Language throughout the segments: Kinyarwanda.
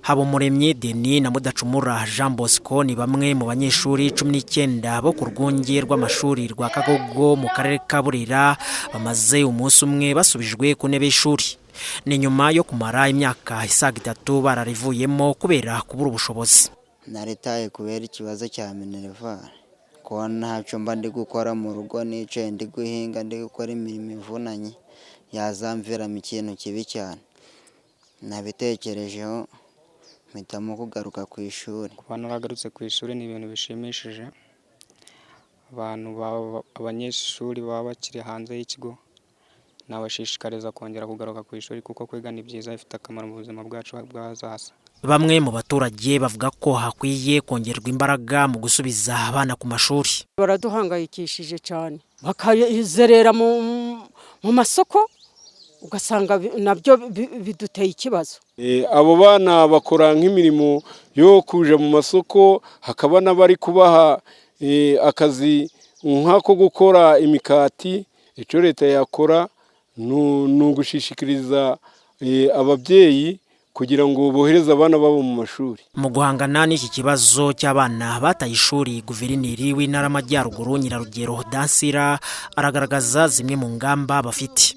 Habumuremyi Denis na Mudacumura Jean Bosco ni bamwe mu banyeshuri 19 bo ku rwunge rw'amashuri rwa Kagogo mu karere ka Burera bamaze umunsi umwe basubijwe ku ntebe y'ishuri. Ni nyuma yo kumara imyaka isaga 3 bararivuyemo kubera kubura ubushobozi. Naritaye kubera ikibazo cya minerval, kuba ntacyo mba ndi gukora mu rugo, nicaye ndi guhinga, ndi gukora imirimo ivunanye yazamviramo ikintu kibi cyane. Nabitekerejeho mpitamo kugaruka ku ishuri. Kuba naragarutse ku ishuri ni ibintu bishimishije. Abantu, abanyeshuri baba bakiri hanze y'ikigo, nabashishikariza kongera kugaruka ku ishuri kuko kwiga ni byiza, bifite akamaro mu buzima bwacu bw'ahazaza. Bamwe mu baturage bavuga ko hakwiye kongerwa imbaraga mu gusubiza abana ku mashuri. Baraduhangayikishije cyane, bakazerera mu masoko, ugasanga nabyo biduteye ikibazo. Abo bana bakora nk'imirimo yo kuja mu masoko, hakaba n'abari kubaha akazi nk'ako gukora imikati. Icyo leta yakora ni ugushishikariza ababyeyi kugira ngo bohereze abana babo mu mashuri. Mu guhangana n'iki kibazo cy'abana bataye ishuri, Guverineri w'Intara y'Amajyaruguru Nyirarugero Dansira aragaragaza zimwe mu ngamba bafite.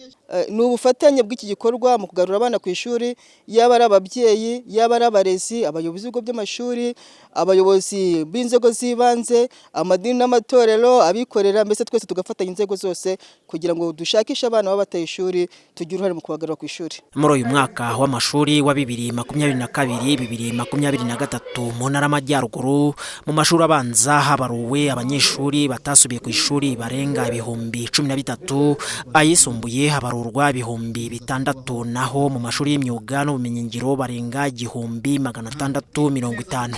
Ni ubufatanye bw'iki gikorwa mu kugarura abana ku ishuri, yaba ari ababyeyi, yaba ari abarezi, abayobozi b'ibigo by'amashuri, abayobozi b'inzego z'ibanze, amadini n'amatorero, abikorera, mbese twese tugafatanya inzego zose kugira ngo dushakishe abana baba bataye ishuri, tugire uruhare mu kubagarura ku ishuri. Muri uyu mwaka w'amashuri wa 2022 2023 mu Ntara y'Amajyaruguru, mu mashuri abanza habaruwe abanyeshuri batasubiye ku ishuri barenga 13,000, ayisumbuye habarurwa 6000, naho mu mashuri y'imyuga n'ubumenyingiro barenga 1,650.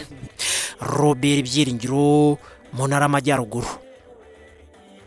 Robert Byiringiro mu Ntara y'Amajyaruguru.